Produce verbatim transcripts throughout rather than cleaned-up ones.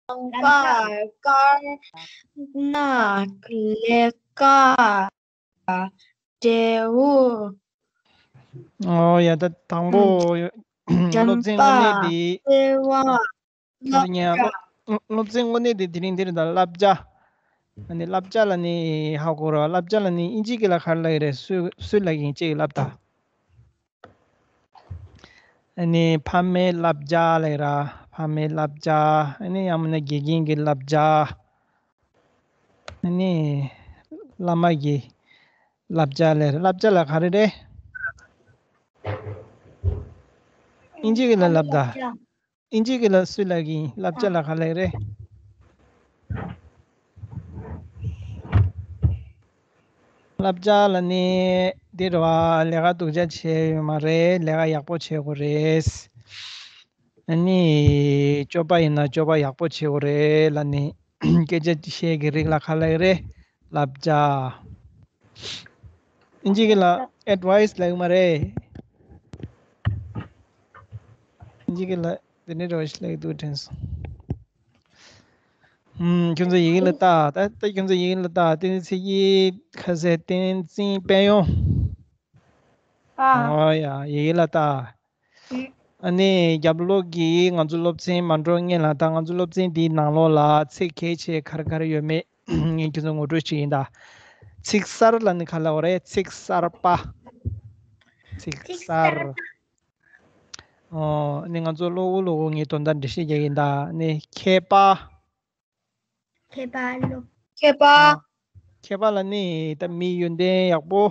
རྣམ་པར་དཀར་ནག་ལས་ཀ་འབྲས་བུ། ཨོ་ཡ། ད་དང་པོ་སློབ་ཚན་དངོས་གནས་འདི། ཨ་ནི་སློབ་ཚན་དངོས་གནས་འདི་དེ་རིང་འདིར་དང་བསླབ་བྱ། ཨ་ནི་བསླབ་བྱ་ལ་ནི་ཧ་གོ་ར། བསླབ་བྱ་ལ་ནི་ཨིན་ཇི་སྐད་ལ་ག་རེ་ལབ་ཀྱི་རེད། སུས་སུས་ལབ་ཀྱི་ཡིན་ཅིག་ལབ་དང་། ཨ་ནི་ཕ་མའི་བསླབ་བྱ་ལབ་ར། ཕ་མའི་བསླབ་བྱ། ཨ་ནི་ཡང་མིན་ན་དགེ་རྒན་གྱི་བསླབ་བྱ། ཨ་ནི་བླ་མ་གི་བསླབ་བྱ་ལབ་ར། བསླབ་བྱ་ལ་ག་རེ་རེད། ཨིན་ཇི་སྐད་ལ་ལབ་དང་། ཨིན་ཇི་སྐད་ལ་སུས་ལབ་ཀྱི་ཡིན། བསླབ་བྱ་ལ་ག་ལབ་རེད། བསླབ་བྱ་ལ་ནི་འདི་རེད་བ། ལས་ཀ་སྡུག་ཅག་བྱས་ཡོད་མ་རེད། ལས་ཀ་ཡག་པོ་བྱེད་དགོས་རེད། ཨ་ནི་སྤྱོད་པ་ཡིན་ན་སྤྱོད་པ་ཡག་པོ་བྱེད་དགོས་རེད་ལབ་ནི་སྐད་ཆ་བཤད་ཀྱི་རིགས་ལ་ག་ལབ་རེད། བསླབ་བྱ། ཨིན་ཇི་སྐད་ལ་ཨེཌ་ཝའི་སི་ལབ་ཀྱི་མ་རེད། ཨིན་ཇི་སྐད་ལ་དེ་ནས་རོ་ཤི་ལེགས་འདུག་དྲན་སོང་། ཨུམ། ཁྱོད་ཚོ་ཡི་གེ་ལ་ལྟ། ད་ད་ཁྱོད་ཚོ་ཡི་གེ་ལ་ལྟ། དེ་ནི་ཚིག་གི་ཁ་ཟས་བསྟན་འཛིན་དཔལ་ཡོན། ཨ། ཨོ་ཡ། ཡི་གེ་ལ་ལྟ། ཨ་ནི་རྒྱབ་ལོགས་ཀྱི་ང་ཚོ་སློབ་ཚན་མ་འགྲོ་སྔོན་ལ། ད་ང་ཚོ་སློབ་ཚན་འདིའི་ནང་ལོགས་ལ་ཚིག་གལ་ཆེ་ག་རེ་ག་རེ་ཡོད་མེད་ངས་ཁྱོད་ཚོ་ངོ་སྤྲོད་བྱེད་ཀྱི་ཡིན་ད། ཚིག་གསར་ལབ་ནི་ག་ལབ་དགོས་རེད། ཚིག་གསར་པ། ཚིག་གསར། ཨོ། ནི་ང་ཚོ་གློ་བུར་གློ་བུར་ངས་དོན་དག་འགྲེལ་བཤད་རྒྱག་གི་ཡིན་ད། ནི་མཁས་པ། མཁས་པ་སློབ། མཁས་པ། ཨ། མཁས་པ་ལབ་ནི་ད་མི་ཡོན་ཏན་ཡག་པོ།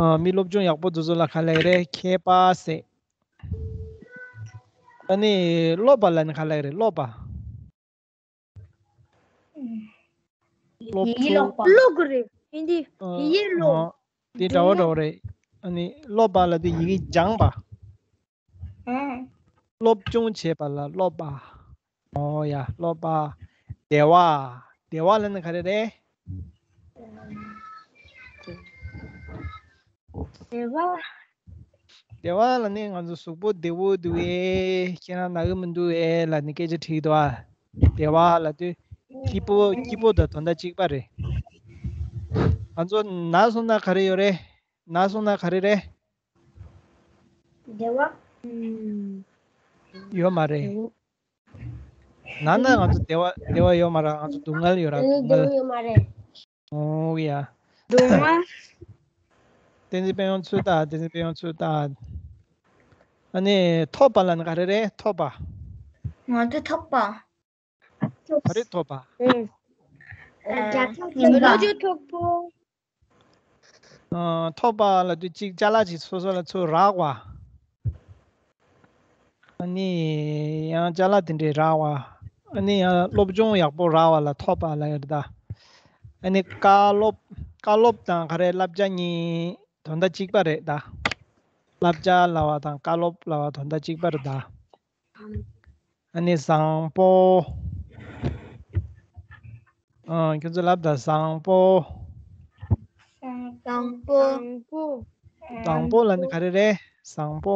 ཨ། མི་སློབ་སྦྱོང་ཡག་པོ་དེ་ཚོ་ལ་ག་ལབ་རེད། མཁས་པ་ཟེར། ཨ་ནི་སློབ་པ་ལབ་ནི་ག་ལབ་རེད། སློབ་པ། སློབ་ཕྲུག་སློབ་དགོས་རེད། ཡིན་དེ་ཨ། ཡི་གེ་སློབ། ཨ། དེ་འདྲ་བོ་འདྲ་བོ་རེད། ཨ་ནི་སློབ་པ་ལ་དེ་ཡི་གེ་སྦྱངས་པ། ཨ། སློབ་སྦྱོང་བྱེད་པ་ལ་སློབ་པ། ཨོ་ཡ། སློབ་པ། སྡེ་བ། སྡེ་བ་ལབ་ན་ག་རེ་རེད། སྡེ་བ། སྡེ་བ་ལབ་ནི་ང་ཚོ་གཟུགས་པོ་བདེ་བོ་འདུག་ཨེ། ཁྱེད་རང་ན་གི་མི་འདུག་ཨེ་ལབ་ནི་སྐད་ཆ་དྲིས་འདུག་ཨ། སྡེ་བ་ལབ་དུས་སྐྱིད་པོ། སྐྱིད་པོ་དང་དོན་དག་གཅིག་པ་རེད། ང་ཚོ་ན་སོང་ན་ག་རེ་ཡོད་རེད། ན་སོང་ན་ག་རེ་རེད། བདེ་བ། ཡོད་མ་རེད། ན་ན་ང་ཚོ་བདེ་བ་བདེ་བ་ཡོད་མ་རེད། ང་ཚོ་སྡུག་བསྔལ་ཡོད་ར། སྡུག་བསྔལ། ཡོད་མ་རེད། ཨོ་ཡ། སྡུག་བསྔལ། བསྟན་འཛིན་དཔལ་ཡོན་ཚུར་ལྟ། བསྟན་འཛིན་དཔལ་ཡོན་ཚུར་ལྟ། ཨ་ནི་ཐོབ་པ་ལབ་ན་ག་རེ་རེད། ཐོབ་པ། ང་ཚོ་ཐོབ་པ། ག་རེ་ཐོབ་པ། ཨ། བློ་ཆོས་ཐོབ་པོ། ཨ། ཐོབ་པ་ལབ་དུས་གཅིག་ཅ་ལག་ཅིག་སོ་སོ་ལ་ཚུར་རག་པ། ཨ་ནི་ཡང་ཅ་ལག་དེ་འདྲས་རག་པ། ཨ་ནི་ཡང་སློབ་སྦྱོང་ཡག་པོ་རག་པ་ལ་ཐོབ་པ་ལབ་ཡོད་རེད་ད། ཨ་ནི་བཀའ་སློབ། བཀའ་སློབ་དང་ག་རེ་བསླབ་བྱ་གཉིས་དོན་དག་གཅིག་པ་རེད་ད། བསླབ་བྱ་ལབ་པ་དང་བཀའ་སློབ་ལབ་པ་དོན་དག་གཅིག་པ་རེད་ད། ཨ་ནི་བཟང་པོ། ཨ། ཁྱོད་ཚོ་ལབ་དང་། བཟང་པོ། བཟང་པོ། བཟང་པོ་ལབ་ནི་ག་རེ་རེད། བཟང་པོ།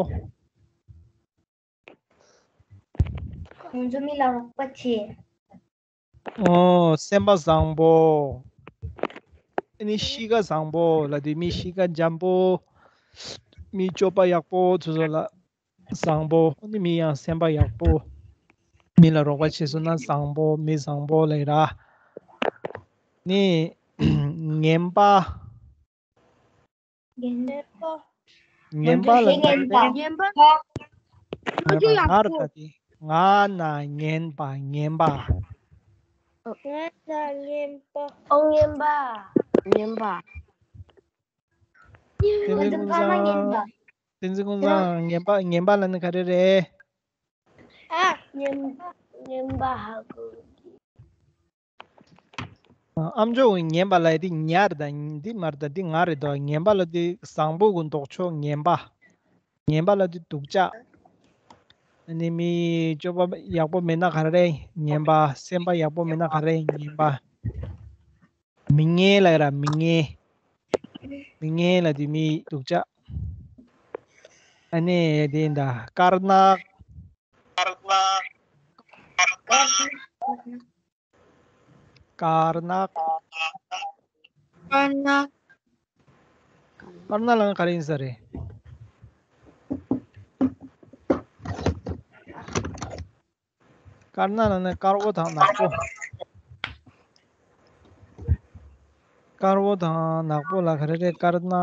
ཁོང་ཚོ་མི་ལ་རོགས་པ་བྱེད། ཨོ། སེམས་པ་བཟང་པོ། ཨ་ནི་གཤིས་ཀ་བཟང་པོ་ལབ་དུས་མི་གཤིས་ཀ་འཇམ་པོ། མི་སྤྱོད་པ་ཡག་པོ་དེ་ཚོ་ལ་བཟང་པོ། ཨ་ནི་མི་ཡང་སེམས་པ་ཡག་པོ། མི་ལ་རོགས་པ་བྱེད་སོང་ན་བཟང་པོ། མི་བཟང་པོ་ལབ་ར། ནི་ངན་པ། ངན་པ། ངན་པ་ལ་ངན་པ། ངན་པ། ངན་པ། ང་ན་ངན་པ། ངན་པ། ང་ན་ངན་པ། ཨོ། ངན་པ། ངན་པ། བསྟན་འཛིན་ཀུན་བཟང་། བསྟན་འཛིན་ཀུན་བཟང་། ངན་པ། ངན་པ་ལབ་ན་ག་རེ་རེད། ཨ། ངན་པ། ངན་པ་ཧ་གོ། ཨ་མཆོག་གིས་ངན་པ་ལབ་ཡ་དེ་ང་རེད་ད། འདི་མ་རེད་ད། འདི་ང་རེད་དོ། ངན་པ་ལབ་དེ་བཟང་པོ་གི་ལྡོག་ཕྱོགས་ངན་པ། ངན་པ་ལབ་དེ་སྡུག་ཅག། ཨ་ནི་མི་སྤྱོད་པ་ཡག་པོ་མེད་ན་ག་རེ་ངན་པ། སེམས་པ་ཡག་པོ་མེད་ན་ག་རེ་ངན་པ། མི་ངན་ལབ་ཡ་ར། མི་ངན། མི་ངན་ལབ་དེ་མི་སྡུག་ཅག། ཨ་ནི་དེ་འདྲ་དཀར་ནག། དཀར་ནག། དཀར་ དཀར་ནག་དཀར་ནག་དཀར་ནག་ལབ་ན་ག་རེ་ཡིན་ས་རེད། དཀར་ནག་ལབ་ན་དཀར་པོ་དང་ནག་པོ། དཀར་པོ་དང་ནག་པོ་ལ་ག་རེ་རེད། དཀར་ནག་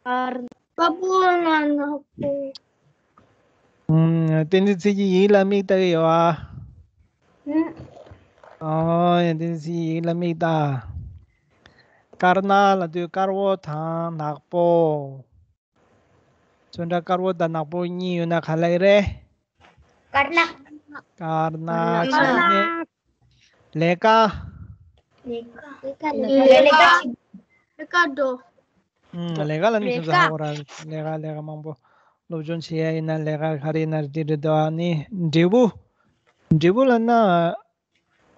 དཀར་དཀར་པོ་ལ་ནག་པོ། ཨུམ། བསྟན་འཛིན་ཚེ་སྐྱིད་ཡིག་ལ་མིག་ལྟ་གི་ཡོད་ཨ། ཨུམ། ཨོ་ཡ། བསྟན་འཛིན་ཚེ་སྐྱིད་ཡིག་ལ་མིག་ལྟ། དཀར་ནག་ལབ་དུས་དཀར་པོ་དང་ནག་པོ། ཚོན་ཁྲ་དཀར་པོ་དང་ནག་པོ་གཉིས་ཡོད་ན་ག་ལབ་ཀྱི་རེད། དཀར་ནག་དཀར་ནག་དཀར་ནག་ལས་ཀ་ལས་ཀ་ལས་ཀ་ལས་ཀ་འགྲོ། ཨུམ། ལས་ཀ་ལབ་ནི་ཁྱོད་ཚོ་ཧ་གོ་ར། ལས་ཀ་ལས་ཀ་མང་པོ་སློབ་སྦྱོང་བྱེད་ཡ་ཡིན་ན་ལས་ཀ་ག་རེ་ཡིན་ན་འདི་རེད་དོ། ཨ་ནི་འབྲས་བུ། འབྲས་བུ་ལབ་ན་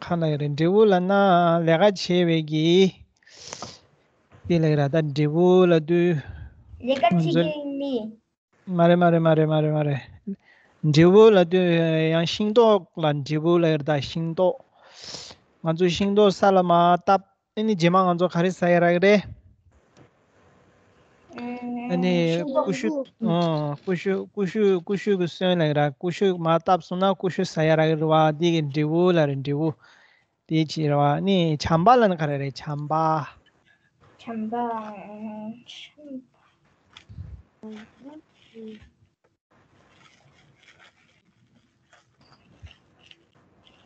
ག་ལབ་ཀྱི་རེད། འབྲས་བུ་ལབ་ན་ལས་ཀ་བྱེད་པའི་གི་དེ་ལབ་ཀྱི་ར། ད་འབྲས་བུ་ལབ་དུས་ལས་ཀ་བྱེད་མཁན་ནི། མ་རེད་མ་རེད་མ་རེད་མ་རེད་མ་རེད། འབྲས་བུ་ལབ་དུས་ཡང་ཤིང་ཏོག་ལ་འབྲས་བུ་ལབ་ཀྱི་རེད། ད་ཤིང་ཏོག་ང་ཚོ་ཤིང་ཏོག་ས་ལ་མར་བཏབ། ཨ་ནི་རྗེས་མ་ང་ཚོ་ག་རེ་ཟ་ཡ་རག་གི་རེད། ཨ་ནི་ཀུ་ཤུ། ཨོ། ཀུ་ཤུ་ཀུ་ཤུ་ཀུ་ཤུ་གི་སོན་ལབ་ཀྱི་ར། ཀུ་ཤུ་མར་བཏབ་སོང་ན་ཀུ་ཤུ་ཟ་ཡ་རག་གི་རེད་བ། འདི་གི་འབྲས་བུ་ལབ་རེད། འབྲས་བུ། དེ་ཅི་རེད་བ། ནི་བྱམས་པ་ལབ་ན་ག་རེ་རེད། བྱམས་པ། བྱམས་པ།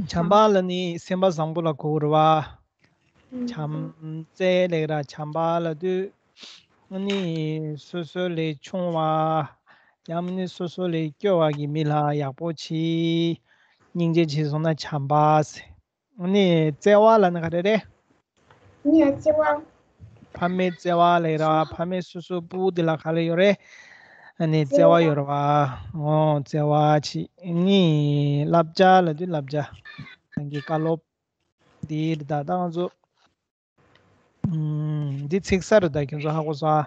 བྱམས་པ་ལབ་ནི་སེམས་པ་བཟང་པོ་ལ་གོ་གི་རེད་བ། བྱམས་བརྩེ་ལབ་ཀྱི་ར། བྱམས་པ་ལབ་དུས་ནི་སོ་སོ་ལས་ཆུང་བ། ཡང་མིན་ནི་སོ་སོ་ལས་སྐྱོ་བ་གི་མི་ལ་ཡག་པོ་བྱེད། སྙིང་རྗེ་བྱས་སོང་ན་བྱམས་པ་ཟེར། ནི་བརྩེ་བ་ལབ་ན་ག་རེ་རེད། ནི་བརྩེ་བ། ཕ་མའི་བརྩེ་བ་ལབ་ཀྱི་ར། ཕ་མའི་སོ་སོའི་སྤུ་གུ་དེ་ལ་ག་ལབ་ཡོད་རེད། ནི་བརྩེ་བ་ཡོད་རེད་བ། ཨོ། བརྩེ་བ་བྱེད། ནི་བསླབ་བྱ་ལབ་དུས་བསླབ་བྱ། རང་གི་བཀའ་སློབ། འདི་རེད། ད་ང་ཚོ་ཨུམ། འདི་ཚིག་གསར་རེད། ད་ཁྱོད་ཚོ་ཧ་གོ་སོང་ཨ།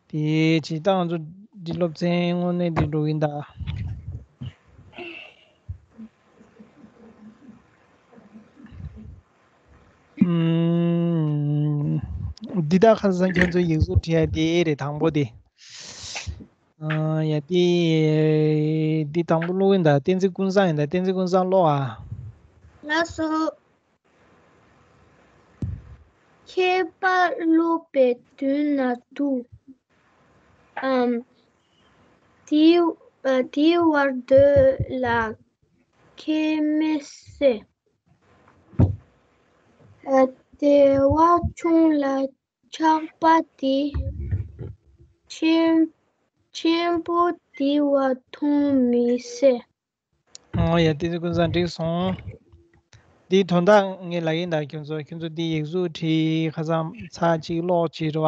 དེ་ཅི། ད་ང་ཚོ་འདི་སློབ་ཚན་དངོས་གནས་འདི་འགྲོ་གིན་ད། ཨུམ། འདི་ད་ཁ་སང་ཁྱོད་ཚོ་ཡིག་གཟུགས་བྲིས་ཡ་དེ་རེད། དང་པོ་དེ། ཨ། ཡ་དེ། འདི་དང་པོ་ཀློག་གིན་ད། བསྟན་འཛིན་ཀུན་བཟང་ཡིན་ད། བསྟན་འཛིན་ཀུན་བཟང་ཀློག་ཨ། ལགས་སོ། མཁས་པ་སློབ་པའི་མདུན་ན་འདུག་ཨམ། དེའི་ཨ། དེའི་བར་དོ་ལ་མཁས་མི་སྲིད། ཨ། བདེ་བ་ཆུང་ལ་ཆགས་པ་དེ། ཆེན་ཆེན་པོ་བདེ་བ་མཐོང་མི་སྲིད། ཨོ་ཡ། བསྟན་འཛིན་ཀུན་བཟང་འགྲིག་སོང་། འདིའི་དོན་དག་ངས་ལབ་ཡིན་ད། ཁྱོད་ཚོ་ཁྱོད་ཚོ་འདི་ཡིག་གཟུགས་བྲིས། ཁ་སང་ཚར་གཅིག་ཀློག་བྱས་རེད་བ།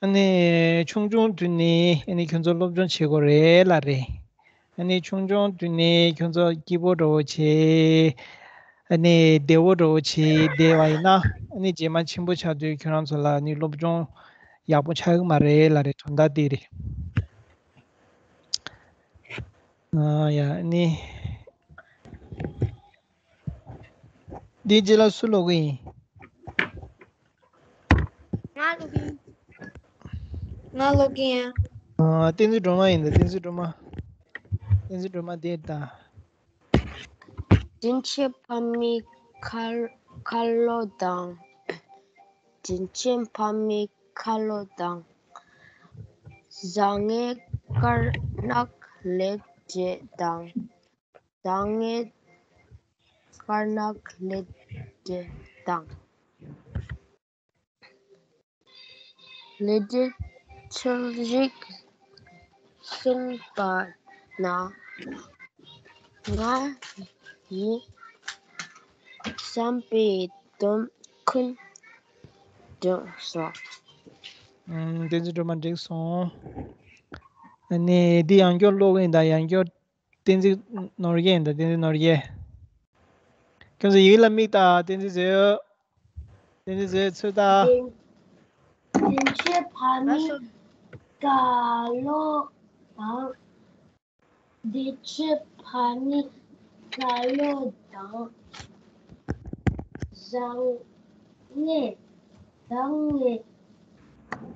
ཨ་ནི་ཆུང་ཆུང་དུས་ནས་ཨ་ནི་ཁྱོད་ཚོ་སློབ་སྦྱོང་བྱེད་དགོས་རེད་ལབ་རེད། ཨ་ནི་ཆུང་ཆུང་དུས་ནས་ཁྱོད་ཚོ་སྐྱིད་པོ་འདྲ་བོ་བྱས། ཨ་ནི་བདེ་བོ་འདྲ་བོ་བྱས་བསྡད་པ་ཡིན་ན། ཨ་ནི་རྗེས་མ་ཆེན་པོ་ཆགས་དུས་ཁྱོད་རང་ཚོ་ལ་ཨ་ནི་སློབ་སྦྱོང་ཡག་པོ་ཆགས་ཀྱི་མ་རེད་ལབ་རེད། དོན་དག་འདི་རེད། ཨ་ཡ། ནི། འདིའི་རྗེས་ལ་སུ་ཀློག་གི་ཡིན། ང་ཀློག་གི་ཡིན། ང་ཀློག་གི་ཡིན། ཨ། བསྟན་འཛིན་སྒྲོལ་མ་ཡིན་ད། བསྟན་འཛིན་སྒྲོལ་མ། བསྟན་འཛིན་སྒྲོལ་མ་དེ་ད། དྲིན་ཆེན་ཕ་མའི་ཁ་ཁ་ལོ་དང་། དྲིན་ཆེན་ཕ་མའི་ཁ་ལོ་དང་། བཟང་ངན་དཀར་ནག་ལས་འབྲས་དང་། བཟང་ངན་དཀར་ནག་ལས་འབྲས་དང་། ལས་འབྲས་ཚུལ་རིག་གསུངས་པ་ན། ང་ཡི་བསམ་པའི་དོན་ཀུན་འགྲུབ་སོང་། ཨུམ། བསྟན་འཛིན་སྒྲོལ་མ་འགྲིག་སོང་། ཨ་ནི་འདི་ཡང་བསྐྱར་ཀློག་གི་ཡིན་ད། ཡང་བསྐྱར། བསྟན་འཛིན་ནོར་རྒྱས་ཡིན་ད། བསྟན་འཛིན་ནོར་རྒྱས། ཁྱོད་ཚོ་ཡིག་ལ་མིག་ལྟ། བསྟན་འཛིན་ཟེར། བསྟན་འཛིན་ཟེར་ཚུར་ལྟ། དྲིན་ཆེན་ཕ་མའི་ཁ་ལོ་དང་། འདི་ཕྱི་ཕ་མའི་བཀའ་སློབ་དང་། བཟང་ངན་བཟང་ངན་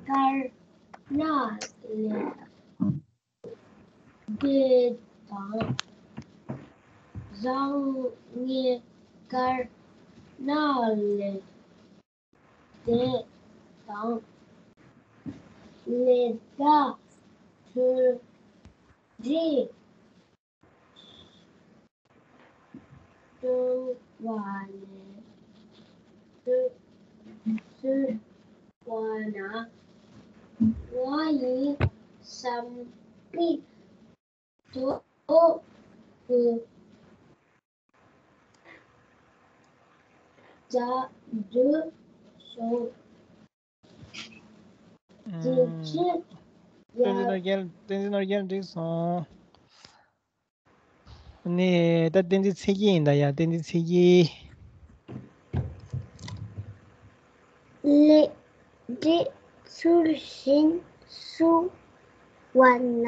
དཀར་ནག་ལས། འདི་དང་བཟང་ངན་དཀར་ནག་ལས། དེ་དང་ལས་ཀ་ཐུན་རེ་སྟོན་པ་ནས་སྟོན་པ་ན་ང་ཡི་བསམ་པའི་དོན་དུ་བྱ་འདོད་སོང་། དེ་ཕྱིར་བསྟན་འཛིན་ནོར་རྒྱལ། བསྟན་འཛིན་ནོར་རྒྱལ་འགྲིག་སོང་། ནི་ད་བསྟན་འཛིན་ཚེ་སྐྱིད་ཡིན་ད་ཡ། བསྟན་འཛིན་ཚེ་སྐྱིད། ལས་འབྲས་ཚུལ་བཞིན་བསྲུང་བ་ན།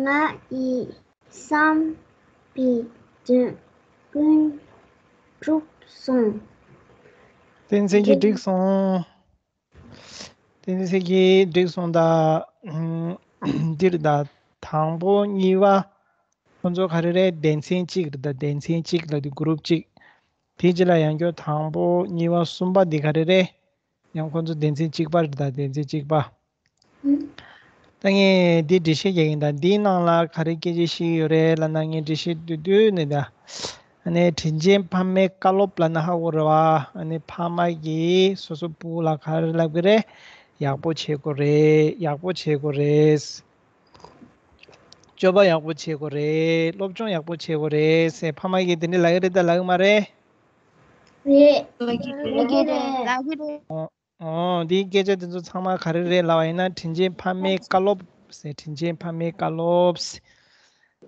ང་ཡི་བསམ་པའི་དོན་ཀུན་འགྲུབ་སོང་། བསྟན་འཛིན་ཚེ་སྐྱིད་འགྲིག་སོང་། བསྟན་འཛིན་ཚེ་སྐྱིད་འགྲིག་སོང་ད། ཨམ། འདིར་ད་དང་པོ་གཉིས་པ་ཁོང་ཚོ་ག་རེ་རེད། སྡེ་ཚན་གཅིག་རེད་ད། སྡེ་ཚན་གཅིག་ལ་དེ་གུ་རུབ་གཅིག་དེའི་རྗེས་ལ་ཡང་བསྐྱར་དང་པོ་གཉིས་པ་གསུམ་པ་འདི་ག་རེ་རེད། ཡང་ཁོང་ཚོ་སྡེ་ཚན་གཅིག་པ་རེད་ད། སྡེ་ཚན་གཅིག་པ། ད་ངས་འདི་འགྲེལ་བཤད་རྒྱག་གིན་ད། འདིའི་ནང་ལ་ག་རེ་སྐད་ཆ་བཤད་ཡོད་རེད་ལབ་ན། ངས་འགྲེལ་བཤད་བསྡུས་བསྡུས་ནས་ད། ཨ་ནི་དྲིན་ཅན་ཕ་མའི་བཀའ་སློབ་ལབ་ན་ཧ་གོ་རེད་བ། ཨ་ནི་ཕ་མ་གིས་སོ་སོ་བུ་ལ་ག་རེ་ལབ་གི་རེད། ཡག་པོ་བྱེད་དགོས་རེད། ཡག་པོ་བྱེད་དགོས་རེད། སྤྱོད་པ་ཡག་པོ་བྱེད་དགོས་རེད། སློབ་སྦྱོང་ཡག་པོ་བྱེད་དགོས་རེད་ཟེར་ཕ་མ་གིས་དེ་འདྲ་ལབ་གི་རེད་ད་ལབ་གི་མ་རེད། རེད། ལབ་གི་རེད། ལབ་གི་རེད། ལབ་གི་རེད། ཨོ། ཨོ། འདིའི་སྐད་ཆ་དེ་ཚོ་ཚང་མ་ག་རེ་རེད་ལབ་པ་ཡིན་ན། དྲིན་ཅན་ཕ་མའི་བཀའ་སློབ་ཟེར། དྲིན་ཅན་ཕ་མའི་བཀའ་སློབ་ཟེར།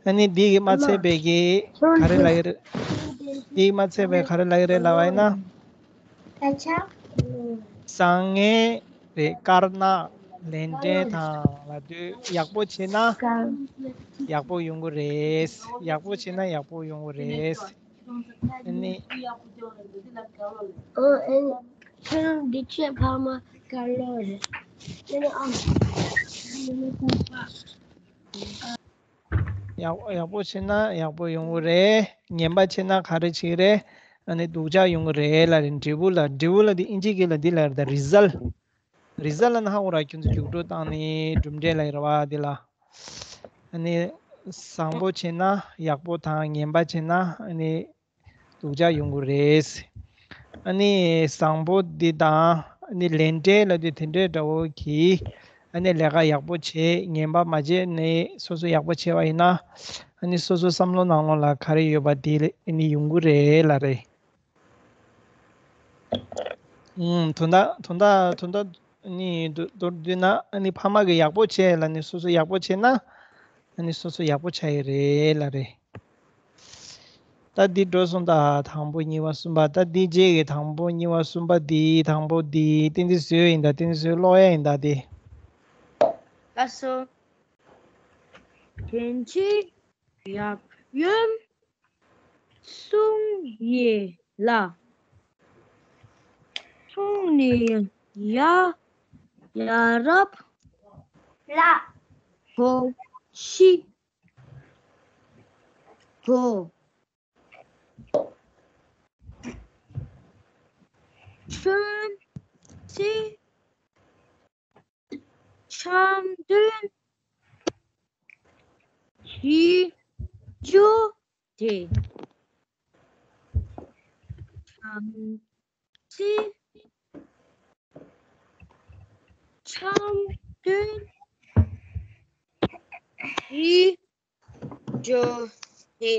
ཨ་ནི་འདི་གིས་མ་ཚད་པའི་གི་ག་རེ་ལབ་ཡོད་རེད། འདི་གིས་མ་ཚད་པའི་ག་རེ་ལབ་ཡོད་རེད་ལབ་པ་ཡིན་ན། བཟང་ངན་རེད། དཀར་ནག་ལས་འབྲས་དང་ལབ་དུས་ཡག་པོ་བྱས་ན། ཡག་པོ་ཡོང་གི་རེད། ཡག་པོ་བྱས་ན་ཡག་པོ་ཡོང་གི་རེད། ཨ་ནི། ཨོ། ཨེ། ཁྱོད་རང་འདི་ཆོས་ཕ་མ་དཀར་ལོ་རེད། ཨེ། ཨ། ཡག་ཡག་པོ་བྱས་ན་ཡག་པོ་ཡོང་གི་རེད། ངན་པ་བྱས་ན་ག་རེ་བྱེད་ཀྱི་རེད། ཨ་ནི་སྡུག་ཅག་ཡོང་གི་རེད་ལབ་རེད། འབྲས་བུ་ལ། འབྲས་བུ་ལ་དེ་ཨིན་ཇི་སྐད་ལ་འདི་ལབ་རེད་ད། རི་ཛལ། རི་ཛལ་ལབ་ན་ཧ་གོ་ར། ཁྱོད་ཚོ་རྒྱུགས་སྤྲོད་བཏང་ནས་གྲུབ་འབྲས་ལབ་ཡོད་རེད་བ། འདི་ལ། ཨ་ནི་བཟང་པོ་བྱས་ན་ཡག་པོ་དང་། ངན་པ་བྱས་ན་ཨ་ནི་སྡུག་ཅག་ཡོང་གི་རེད། ཨ་ནི་བཟང་པོ་འདི་དང་ཨ་ནི་ལས་འབྲས་ལབ་དུས་དེ་འདྲའི་འདྲ་བོ་གི། ཨ་ནི་ལས་ཀ་ཡག་པོ་བྱས། ངན་པ་མ་བྱས་ནས་སོ་སོ་ཡག་པོ་བྱས་པ་ཡིན་ན། ཨ་ནི་སོ་སོ་བསམ་བློ་ནང་ལོགས་ལ་ག་རེ་ཡོད་པ་དེ་ཨ་ནི་ཡོང་གི་རེད་ལབ་རེད། ཨུམ། དོན་དག་དོན་དག་དོན་དག་ནི་མདོར་མདོར་བསྡུས་ན། ཨ་ནི་ཕ་མ་གིས་ཡག་པོ་བྱས་ལབ་ནས་སོ་སོ་ཡག་པོ་བྱས་ན། ཨ་ནི་སོ་སོ་ཡག་པོ་ཆགས་ཡི་རེད་ལབ་རེད། ད་འདི་འགྲོ་སོང་ད། དང་པོ་གཉིས་པ་གསུམ་པ། ད་འདི་རྗེས་ཀྱི་དང་པོ་གཉིས་པ་གསུམ་པ་འདི། དང་པོ་འདི་བསྟན་འཛིན་བཟོས་ཡིན་ད། བསྟན་འཛིན་བཟོས་ཀློག་ཡ་ཡིན་ད་འདི། ལགས་སོ། དྲིན་ཅན་ཡབ་ཡུམ་གསུང་ཡས་ལ། མཐོང་ནས་ཡ་ཡ་རབས་ལ་གོ་ཤེས་གོ། ཁྱོད་ཚེ་འཆམ་དུས་ཀྱི་ཇོ་དེ། འཆམ་ཚེ་འཆམ་དུས་ཀྱི་ཇོ་དེ།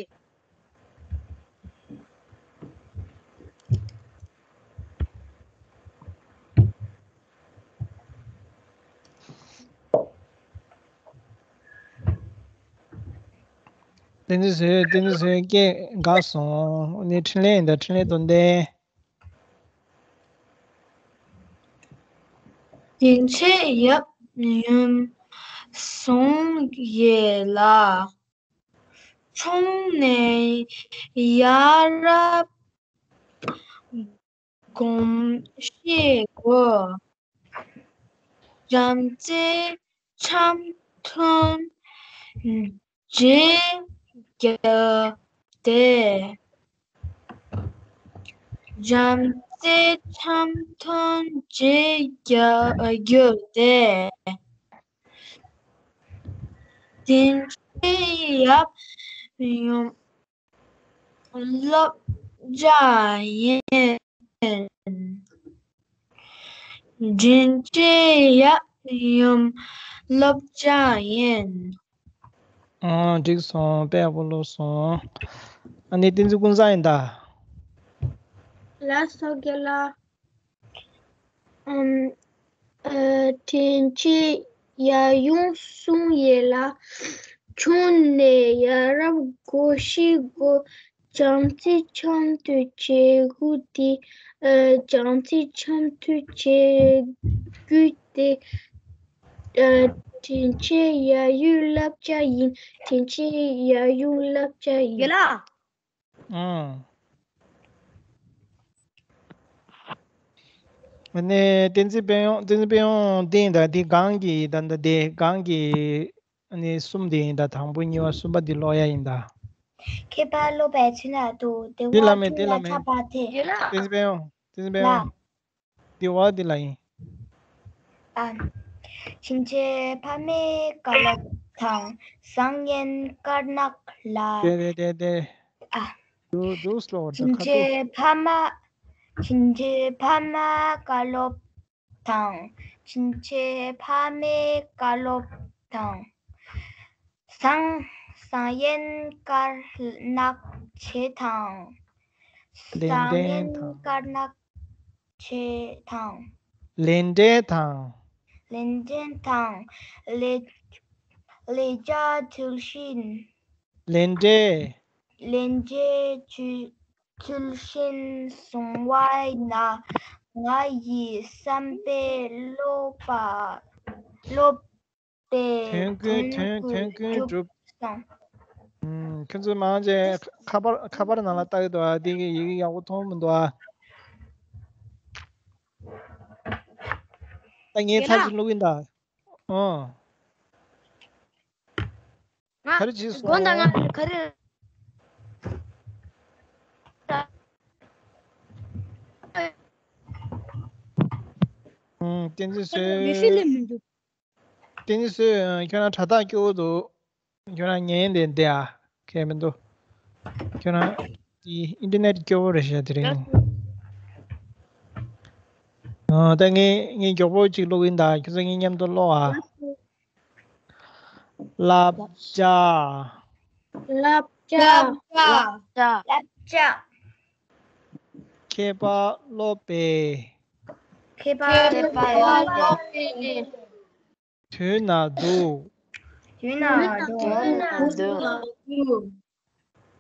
བསྟན་འཛིན་བཟོས། བསྟན་འཛིན་བཟོས་སྐད་འགག་སོང་། ཨ་ནི་འཕྲིན་ལས་ཡིན་ད། འཕྲིན་ལས་དོན་ལྡན། དེ་ཚེ་ཡབ་ཡུམ་ བཟུང་ཡས་ལ། ཆུང་ནས་ཡ་རབས་གོམས་གཤིས་དགོས། བྱམས་བརྩེ་འཆམ་མཐུན་བརྗེ་རྒྱུ་དེ། བྱམས་བརྩེ་འཆམ་མཐུན་བརྗེ་རྒྱུ་དེ། དྲིན་ཆེན་ཡབ་ཡུམ་བསླབ་བྱ་ཡིན། དྲིན་ཆེན་ཡབ་ཡུམ་བསླབ་བྱ་ཡིན། ཨང་། འགྲིག་སོང་། དཔེ་ཡག་པོ་ཀློག་སོང་། ཨ་ནི་བསྟན་འཛིན་ཀུན་བཟང་ཡིན་ད། ལགས་སོ་རྒན་ལགས། ཨམ། ཨ། དྲིན་ཆེན་ཡབ་ཡུམ་བཟུང་ཡས་ལ། ཆུང་ནས་ཡ་རབས་གོམས་གཤིས་དགོས། བྱམས་བརྩེ་འཆམ་མཐུན་བྱེད་དགོས་ཏེ། ཨ། བྱམས་བརྩེ་འཆམ་མཐུན་བྱེད་དགོས་ཏེ། ཨ། དྲིན་ཆེན་ཡབ་ཡུམ་བསླབ་བྱ་ཡིན། དྲིན་ཆེན་ཡབ་ཡུམ་བསླབ་བྱ་ཡིན། རྒན་ལགས། ཨང་། ཨ་ནི་བསྟན་འཛིན་དཔལ་ཡོན། བསྟན་འཛིན་དཔལ་ཡོན་འདི་ཡིན་ད། འདི་སྒང་གི་ད་ད་འདི་སྒང་གི་ཨ་ནི་གསུམ་འདི་ཡིན་ད། དང་པོ་གཉིས་པ་གསུམ་པ་འདི་ཀློག་ཡ་ཡིན་ད། མཁས་པ་སློབ་པའི་ཚུལ་ལ་འདུད། བདེ་བ་འདི་ལ་མེད། འདི་ལ་མེད། ཁྱབ་པ་དེ། རྒན་ལགས། བསྟན་འཛིན་དཔལ་ཡོན། བསྟན་འཛིན་དཔལ་ཡོན། ལགས། འདི་བ་འདི་ལ་ཡིན། ཨ། དྲིན་ཆེན་ཕ་མའི་བཀའ་སློབ་དང་། བཟང་ངན་དཀར་ནག་ལ། དེ་དེ་དེ་དེ། ཨ། དུ་དུ་སློ་ད། དྲིན་ཆེན་ཕ་མ། དྲིན་ཆེན་ཕ་མ་བཀའ་སློབ་དང་། དྲིན་ཆེན་ཕ་མའི་བཀའ་སློབ་དང་། བཟང་། བཟང་ངན་དཀར་ནག་ཆེ་དང་། ལེགས་ལྡན་དང་། བཟང་ངན་དཀར་ནག་ཆེ་དང་། ལེགས་ལྡན་དང་། ལེགས་ལྡན་དང་། ལེགས། ལེགས་བྱ་ཚུལ་བཞིན། ལེགས་ལྡན། ལེགས་ལྡན་ཚུལ། ཚུལ་བཞིན་བཟུང་བ་ཡིན་ན། ང་ཡི་བསམ་པའི་བསླབ་པ། བསླབ་པའི་དོན་ཀུན། དོན་ཀུན་གྲུབ་སོང་། ཨུམ། ཁྱོད་ཚོ་མང་ཆེ་ཁ་པར། ཁ་པར་ནང་ལ་ལྟ་གི་འདུག་ཨ། འདི་གི་ཡི་གེ་ཡག་པོ་མཐོང་མི་འདུག་ཨ། ད་ངས་ཚར་གཅིག་བླུག་གིན་ད། ཨོ། ང་ག་རེ་བྱས་སོང་། དགོངས་དག་ང་ག་རེ། ཨུམ། བསྟན་འཛིན་བསོད། མི་ཤེས་ལེ་མི་འདུག་བསྟན་འཛིན་བསོད། ཁྱོད་རང་དྲ་ཐག་སྐྱོ་བོ་འདུག་ཁྱོད་རང་ཉན་བསྡད་བསྡད་ཨ། གལ་མི་འདུག་ཁྱོད་རང་དེ་ཨིན་ཊར་ནེཊ་སྐྱོ་བོ་རེད་ཤག་དེ་རིང་། ཨ། ད་ངས། ངས་མགྱོགས་པོ་ཅིག་ཀློག་གིན་ད། ཁྱོད་ཚོ་ངའི་མཉམ་དུ་ཀློག་ཨ། བསླབ་བྱ། བསླབ་བྱ། བསླབ་བྱ། མཁས་པ་སློབ་པའི། མཁས་པ་སློབ་པའི། དུས་ན་སྡུག་དུས་ན་སྡུག་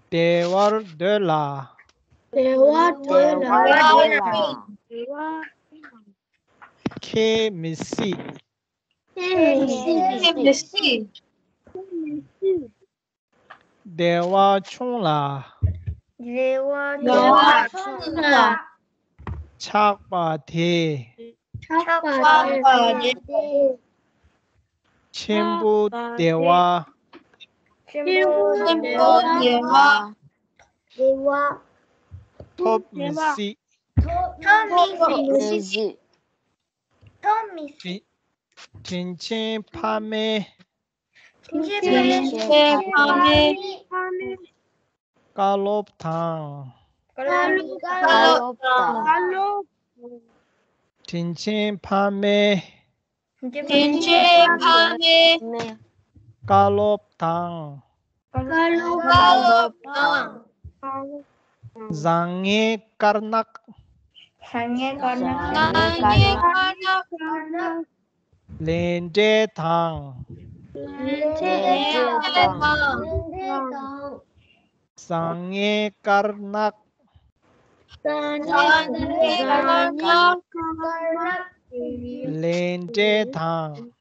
བདེ་བར་སྡོད་ལ། བདེ་བར་སྡོད་ལ། ཁྱད་མི་སྲིད། ཁྱད་མི་སྲིད། བདེ་བ་ཆུང་ལ། བདེ་བ་ཆུང་ལ། ཆགས་པ་དེ། ཆགས་པ་དེ། ཆེན་པོ་བདེ་བ། ཆེན་པོ་བདེ་བ། བདེ་བ། ཐོབ་མི་སྲིད། ཐོབ་མི་སྲིད། ཐོབ་མི་སྲིད། དྲིན་ཆེན་ཕ་མའི། དྲིན་ཆེན་ཕ་མའི། བཀའ་སློབ་དང་། བཀའ་སློབ་དང་། དྲིན་ཆེན་ཕ་མའི། དྲིན་ཆེན་ཕ་མའི། བཀའ་སློབ་དང་། བཀའ་སློབ་དང་། བཟང་ངན་དཀར་ནག་བཟང་ངན་དཀར་ནག་བཟང་ངན་དཀར་ནག་ལས་འབྲས་དང་། ལས་འབྲས་དང་། བཟང་ངན་དཀར་ནག་བཟང་ངན་དཀར་ནག་ལས་འབྲས་དང་།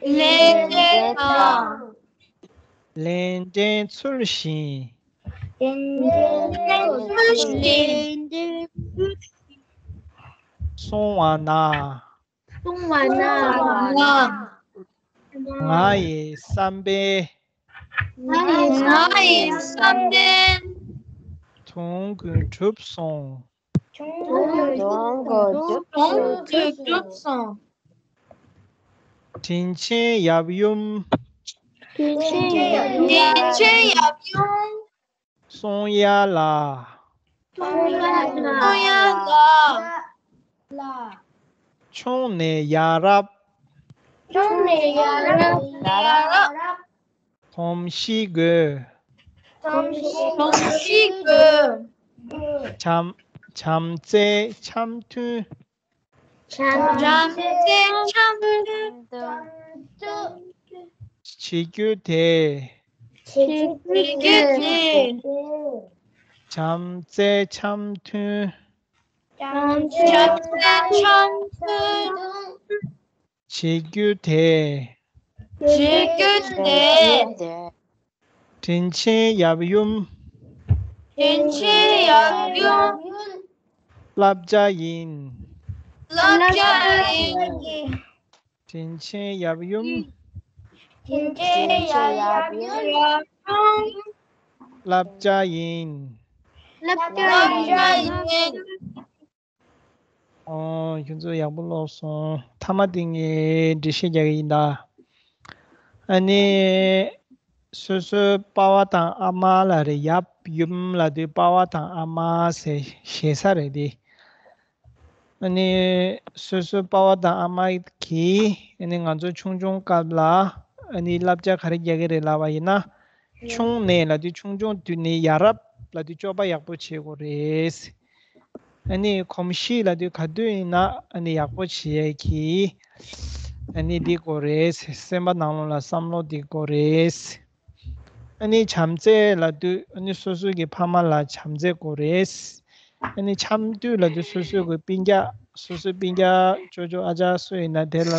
ལས་འབྲས་དང་། ལས་འབྲས་ཚུལ་བཞིན། ལས་འབྲས་ཚུལ་བཞིན། བསྲུང་བ་ན། བསྲུང་བ་ན། ང་ཡི་བསམ་པས། ང་ཡི་བསམ་པས། དོན་ཀུན་གྲུབ་སོང་། དོན་ཀུན་གྲུབ་སོང་། དྲིན་ཆེན་ཡབ་ཡུམ། དྲིན་ཆེན་ཡབ་ཡུམ། གསུང་ཡ་ལ། གསུང་ཡ་ལ། ཆུང་ནས་ཡ་རབས། ཆུང་ནས་ཡ་རབས། ཡ་རབས། གོམས་གཤིས་དགོས། གོམས་གཤིས་དགོས། བྱམས། བྱམས་བརྩེ་འཆམ་མཐུན། བྱམས་བརྩེ་འཆམ་མཐུན། བྱེད་རྒྱུ་དེ། བྱེད་རྒྱུ་དེ། བྱམས་བརྩེ་འཆམ་མཐུན། བྱམས་བརྩེ་འཆམ་མཐུན། བྱེད་རྒྱུ་དེ། བྱེད་རྒྱུ་དེ། དྲིན་ཆེན་ཡབ་ཡུམ། དྲིན་ཆེན་ཡབ་ཡུམ། བསླབ་བྱ་ཡིན། བསླབ་བྱ་ཡིན། དྲིན་ཆེན་ཡབ་ཡུམ། དྲིན་ཆེན་ཡབ་ཡུམ། བསླབ་བྱ་ཡིན། བསླབ་བྱ་ཡིན། ཨོ། ཁྱོད་ཚོ་ཡག་པོ་ཀློག་སོང་། མཐའ་མ་དེ་ངས་འགྲེལ་བཤད་རྒྱག་གི་ཡིན་ད། ཨ་ནི། སོ་སོའི་པ་ཕ་དང་ཨ་མ་ལ་རེད། ཡབ་ཡུམ་ལབ་དུས་པ་ཕ་དང་ཨ་མ་ཟེར་ཞེ་ས་རེད་དེ། ཨ་ནི། སོ་སོའི་པ་ཕ་དང་ཨ་མ་གིས། ཨ་ནི་ང་ཚོ་ཆུང་ཆུང་སྐབས་ལ། ཨ་ནི་བསླབ་བྱ་ག་རེ་རྒྱག་གི་རེད་ལབ་པ་ཡིན་ན། ཆུང་ནས་ལབ་དུས་ཆུང་ཆུང་དུས་ནས་ཡ་རབས་ལབ་དུས་སྤྱོད་པ་ཡག་པོ་བྱེད་དགོས་རེད། ཨ་ནི་གོམས་གཤིས་ལབ་དུས་ག་དུས་ཡིན་ན་ཨ་ནི་ཡག་པོ་བྱེད་ཡས་ཀྱི། ཨ་ནི་འདི་དགོས་རེད། སེམས་པ་ནང་ལོགས་ལ་བསམ་བློ་འདི་དགོས་རེད། ཨ་ནི་བྱམས་བརྩེ་ལབ་དུས་ཨ་ནི་སོ་སོ་གི་ཕ་མ་ལ་བྱམས་བརྩེ་དགོས་རེད། ཨ་ནི་འཆམ་མཐུན་ལབ་དུས་སོ་སོ་གི་སྤུན་ཀྱག་སོ་སོའི་སྤུན་ཀྱག་ཅོ་ཅོ་ཨ་ཅག་སུ་ཡིན་ན་དེ་ལ།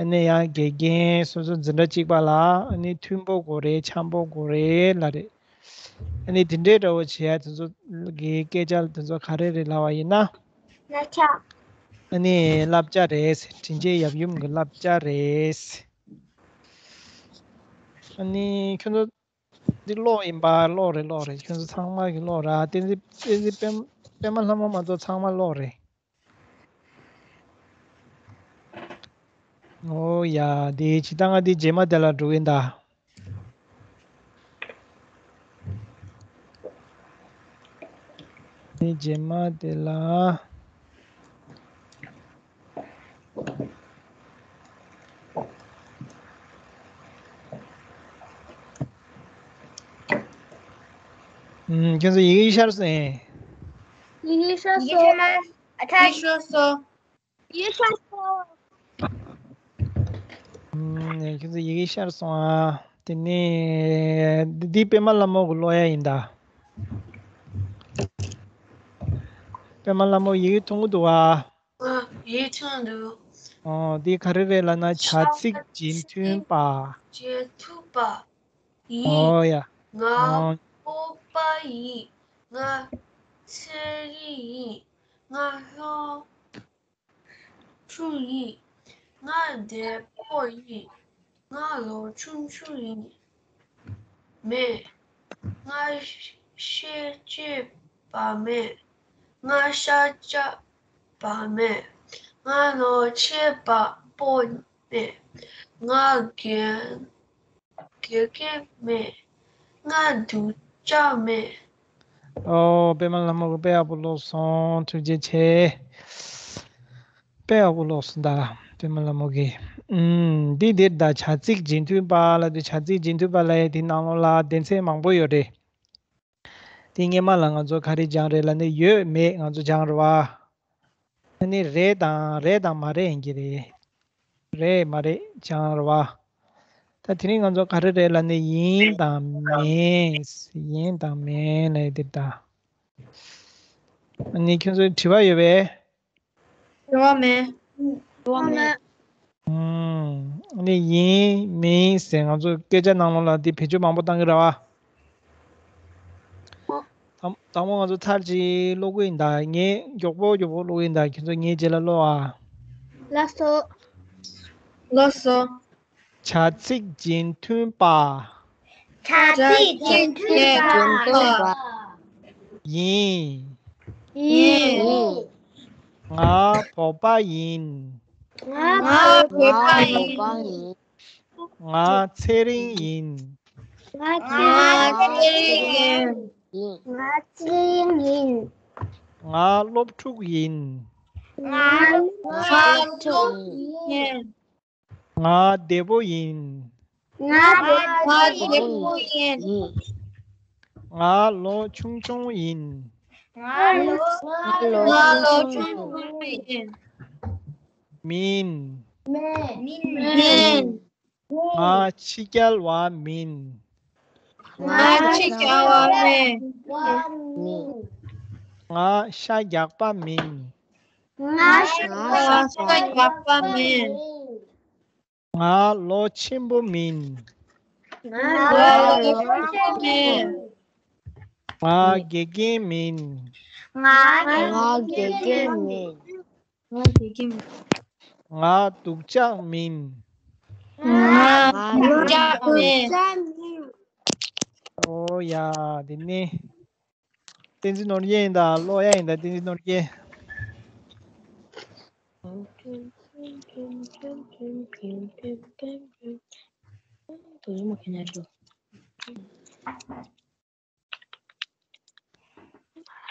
ཨ་ནི་ཡང་དགེ་རྒན་སོ་སོ་འཛིན་གྲྭ་གཅིག་པ་ལ་ཨ་ནི་མཐུན་པོ་དགོས་རེད། འཆམ་པོ་དགོས་རེད་ལབ་རེད། ཨ་ནི་དེ་འདྲའི་འདྲ་བོ་བྱེད་ཡ་དེ་ཚོ་གི་སྐད་ཆ་དེ་ཚོ་ག་རེ་རེད་ལབ་པ་ཡིན་ན། བསླབ་བྱ། ཨ་ནི་བསླབ་བྱ་རེད། དྲིན་ཆེན་ཡབ་ཡུམ་གི་བསླབ་བྱ་རེད། ཨ་ནི་ཁྱོད་ཚོ་འདི་ཀློག་ཡིན་པ། ཀློག་རེད། ཀློག་རེད། ཁྱོད་ཚོ་ཚང་མ་གི་ཀློག་ར། བསྟན་འཛིན། བསྟན་འཛིན་པད། པད་མ་ལྷ་མོ་མ་གཏོགས་ཚང་མ་ཀློག་རེད། ཨོ་ཡ། དེ་ཇི་ལྟར་ང་དེ་རྗེས་མ་དེ་ལ་འགྲོ་གི་ཡིན་ད། དེ་རྗེས་མ་དེ་ལ། ཨུམ། ཁྱོད་ཚོ་ཡི་གེ་ཤར་སོང་ངས། ཡི་གེ་ཤར་སོང་། ཡི་གེ་ཤར་སོང་། ཡི་གེ་ཤར་སོང་། ཨུམ། ཁྱོད་ཚོ་ཡི་གེ་ཤར་སོང་ཨ། དེ་ནས་འདི་པད་མ་ལྷ་མོ་གི་ཀློག་ཡ་ཡིན་ད། པད་མ་ལྷ་མོ་ཡི་གེ་མཐོང་གི་འདུག་ཨ། ཨ། ཡིད་ཆེས་འདུག་ཨོ། འདི་ག་རེ་རེད་ལབ་ན། བྱ་ཚིག་རྗེས་མཐུན་པ། རྗེས་མཐུན་པ་ཡིན། ཨོ་ཡ། ང་། ཨོ། སྤོབས་པ་ཡིན། ང་ཚེ་རིང་ཡིན། ང་ལྷོ་ཕྱོགས་ཡིན། ང་བདེ་པོ་ཡིན། ང་ལོ་ཆུང་ཆུང་ཡིན། མེད། ང་ཤེས་བྱེད་པ་མེད། ང་ཤ་ཆག་པ་མེད། ང་ནོར་ཆེན་པ་པོ་མེད། ང་རྒན་རྒན་མེད། ང་སྡུག་ཅག་མེད། ཨོ། པད་མ་ལྷ་མོ་གིས་དཔེ་ཡག་པོ་ཀློག་སོང་། ཐུགས་རྗེ་ཆེ། དཔེ་ཡག་པོ་ཀློག་སོང་ད། པད་མ་ལྷ་མོ་གིས། ཨུམ། འདི་འདིར་ད་བྱ་ཚིག་རྗེས་མཐུན་པ་ལབ་དུས། བྱ་ཚིག་རྗེས་མཐུན་པ་ལབ་ཡ་དེ་ནང་ལོགས་ལ་སྡེ་ཚན་མང་པོ་ཡོད་རེད། དེ་སྔོན་མ་ལ་ང་ཚོ་ག་རེ་སྦྱངས་རེད་ལབ་ན། ཡོད་མེད་ང་ཚོ་སྦྱངས་རེད་བ། ཨ་ནི་རེད་དང་། རེད་དང་མ་རེད་ཡིན་གྱི་རེད། རེད་མ་རེད་སྦྱངས་རེད་བ། ད་དེ་རིང་ང་ཚོ་ག་རེ་རེད་ལབ་ན། ཡིན་དང་མིན། ཡིན་དང་མིན་ལབ་ཡ་དེ་ད། ཨ་ནི་ཁྱོད་ཚོ་དྲི་བ་ཡོད་པས། དྲི་བ་མེད། དྲི་བ་མེད། ཨུམ། ནི་ཡིན་མིན་ཟེར་ང་ཚོ་སྐད་ཆ་ནང་ལོགས་ལ་འདི་བེད་སྤྱོད་མང་པོ་བཏང་གི་རེད་བ། དང་དང་པོ་ང་ཚོ་ཚར་གཅིག་ཀློག་གི་ཡིན་ད། ངས་མགྱོགས་པོ་མགྱོགས་པོ་ཀློག་གི་ཡིན་ད། ཁྱེད་ཚོ་ངའི་རྗེས་ལ་ཀློག་ཨ། ལགས་སོ། ལགས་སོ། བྱ་ཚིག་རྗེས་མཐུན་པ། བྱ་ཚིག་རྗེས་མཐུན་པ། ཡིན། ཡིན། ང་བོད་པ་ཡིན། ང་བོད་པ་ཡིན། ང་ཚེ་རིང་ཡིན། ང་ཚེ་རིང་ཡིན། ང་ཚེ་རིང་ཡིན། ང་སློབ་ཕྲུག་ཡིན། ང་སློབ་ཕྲུག་ཡིན། ང་བདེ་པོ་ཡིན། ང་བདེ་པོ་ཡིན། ང་ལོ་ཆུང་ཆུང་ཡིན། ང་ལོ་ཆུང་ཆུང་ཡིན། མིན། མིན། ང་ཕྱི་རྒྱལ་བ་མིན། ང་ཕྱི་རྒྱལ་བ་མིན། ང་ཤ་རྒྱགས་པ་མིན། ང་ཤ་རྒྱགས་པ་མིན། ང་ལོ་ཆེན་པོ་མིན། ང་ལོ་ཆེན་པོ་མིན། ང་དགེ་རྒན་མིན། ང་དགེ་རྒན་མིན། ང་དགེ་རྒན་མིན། ང་སྡུག་ཅག་མིན། ང་སྡུག་ཅག་མིན། ཨོ་ཡ། དེ་ནི་བསྟན་འཛིན་ནོར་རྒྱས་ཡིན་ད། ཀློག་ཡ་ཡིན་ད། བསྟན་འཛིན་ནོར་རྒྱས།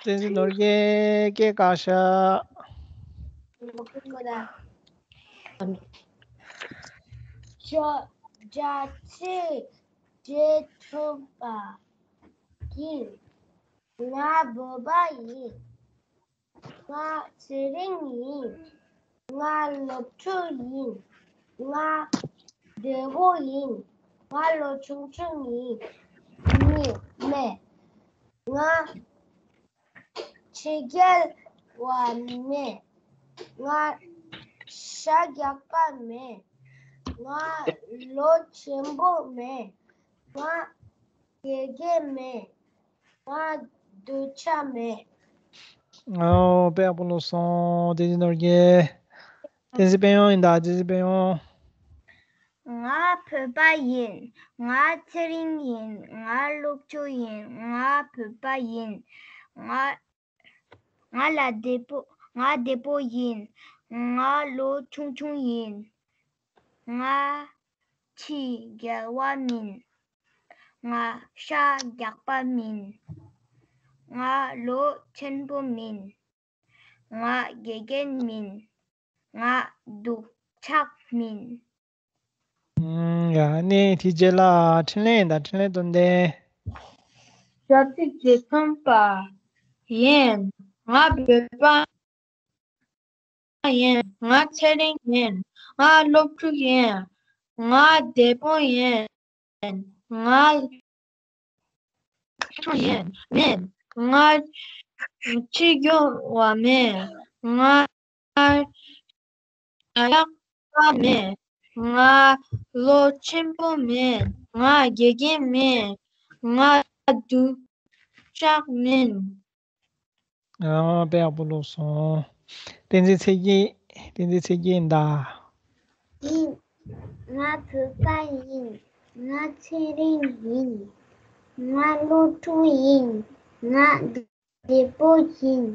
བསྟན་འཛིན་ནོར་རྒྱས་སྐད་བཀག་ཤག་བྱ་བྱ་ཚིག་རྗེས་མཐུན་པ་ཡིན། ང་བོད་པ་ཡིན། ང་ཚེ་རིང་ཡིན། ང་སློབ་ཕྲུག་ཡིན། ང་བདེ་པོ་ཡིན། ང་ལོ་ཆུང་ཆུང་ཡིན། མི་མེད། ང་ཕྱི་རྒྱལ་བ་མེད། ང་ཤ་རྒྱགས་པ་མེད། ང་ལོ་ཆེན་པོ་མེད། ང་དགེ་རྒན་མེད། ང་སྡུག་ཅག་མེད། ཨོ། དཔེ་ཡག་པོ་ཀློག་སོང་། བསྟན་འཛིན་ནོར་རྒྱས། བསྟན་འཛིན་དཔལ་ཡོན་ཡིན་ད། བསྟན་འཛིན་དཔལ་ཡོན། ང་བོད་པ་ཡིན། ང་ཚེ་རིང་ཡིན། ང་སློབ་ཕྲུག་ཡིན། ང་བོད་པ་ཡིན། ང་ང་ལ་བདེ་པོ། ང་བདེ་པོ་ཡིན། ང་ལོ་ཆུང་ཆུང་ཡིན། ང་ཕྱི་རྒྱལ་བ་མིན། ང་ཤ་རྒྱགས་པ་མིན། ང་ལོ་ཆེན་པོ་མིན། ང་དགེ་རྒན་མིན། ང་སྡུག་ཅག་མིན། ཨུམ། ཡ། ནི་དེ་རྗེས་ལ་འཕྲིན་ལས་ཡིན་ད། འཕྲིན་ལས་དོན་ལྡན། བྱ་ཚིག་རྗེས་མཐུན་པ་ཡིན། ང་བོད་པ་ཡིན། ང་ཚེ་རིང་ཡིན། ང་སློབ་ཕྲུག་ཡིན། ང་བདེ་པོ་ཡིན། ང་ཆུང་ཡིན་མིན། ང་ཕྱི་རྒྱལ་བ་མིན། ང་ཡག་པ་མིན། ང་ལོ་ཆེན་པོ་མིན། ང་དགེ་རྒན་མིན། ང་སྡུག་ཅག་མིན། ཨ། དཔེ་ཡག་པོ་ཀློག་སོང་། བསྟན་འཛིན་ཚེ་རྒྱས། བསྟན་འཛིན་ཚེ་རྒྱས་ཡིན་ད། ཡིན། ང་བོད་པ་ཡིན། ང་ཚེ་རིང་ཡིན། ང་སློབ་ཕྲུག་ཡིན། ང་བདེ་པོ་ཡིན།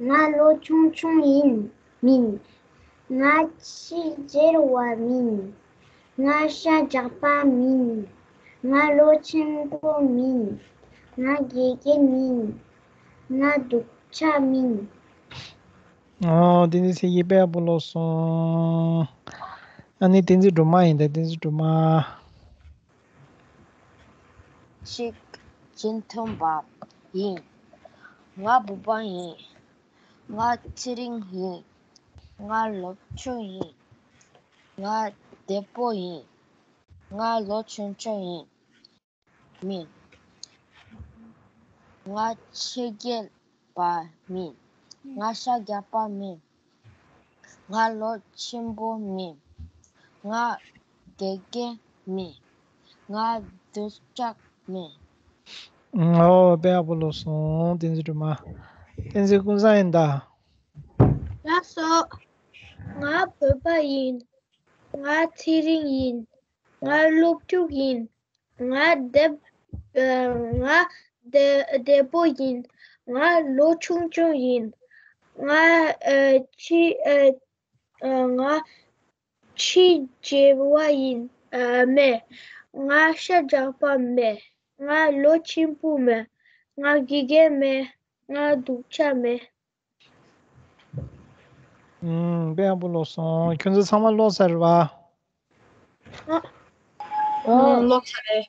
ང་ལོ་ཆུང་ཆུང་ཡིན་མིན། ང་ཕྱི་རྒྱལ་བ་མིན། ང་ཤ་རྒྱགས་པ་མིན། ང་ལོ་ཆེན་པོ་མིན། ང་དགེ་རྒན་མིན། ང་སྡུག་ཅག་མིན། ཨོ། བསྟན་འཛིན་ཚེ་རྒྱས་དཔེ་ཡག་པོ་ཀློག་སོང་། ཨ་ནི་བསྟན་འཛིན་སྒྲོལ་མ་ཡིན་ད། བསྟན་འཛིན་སྒྲོལ་མ། ཚིག་རྗེས་མཐུན་པ་ཡིན། ང་བོད་པ་ཡིན། ང་ཚེ་རིང་ཡིན། ང་སློབ་ཕྲུག་ཡིན། ང་བདེ་པོ་ཡིན། ང་ལོ་ཆུང་ཆུང་ཡིན། མིན། ང་ཕྱི་རྒྱལ་བ་མིན། ང་ཤ་རྒྱགས་པ་མིན། ང་ལོ་ཆེན་པོ་མིན། ང་ དགེ་རྒན་མེད། ང་འདོད་ཆགས་མེད། ཨོ་དཔེ་ཡག་པོ་ལོས་སོང་བསྟན་འཛིན་སྒྲོལ་མ། བསྟན་འཛིན་ཀུན་བཟང་ཡིན་ད། ལགས་སོ། ང་བོད་པ་ཡིན། ང་ཚེ་རིང་ཡིན། ང་སློབ་ཕྲུག་ཡིན། ང་དེབ་ཨ་ང་བདེ་བདེ་པོ་ཡིན། ང་ལོ་ཆུང་ཆུང་ཡིན། ང་ཨ་ཕྱི་ཨ་ཨ་ང་ཕྱི་རྒྱལ་བ་ཡིན་ཨ་མེད། ང་ཤ་རྒྱགས་པ་མེད། ང་ལོ་ཆེན་པོ་མེད། ང་དགེ་རྒན་མེད། ང་སྡུག་ཅག་མེད། ཨུམ། དཔེ་ཡག་པོ་ལོས་སོང་། ཁྱོད་ཚོ་ཚང་མ་ཀློག་ཚར་རེད་པ། ཨ། ཨ། ཀློག་ཚར་རེད།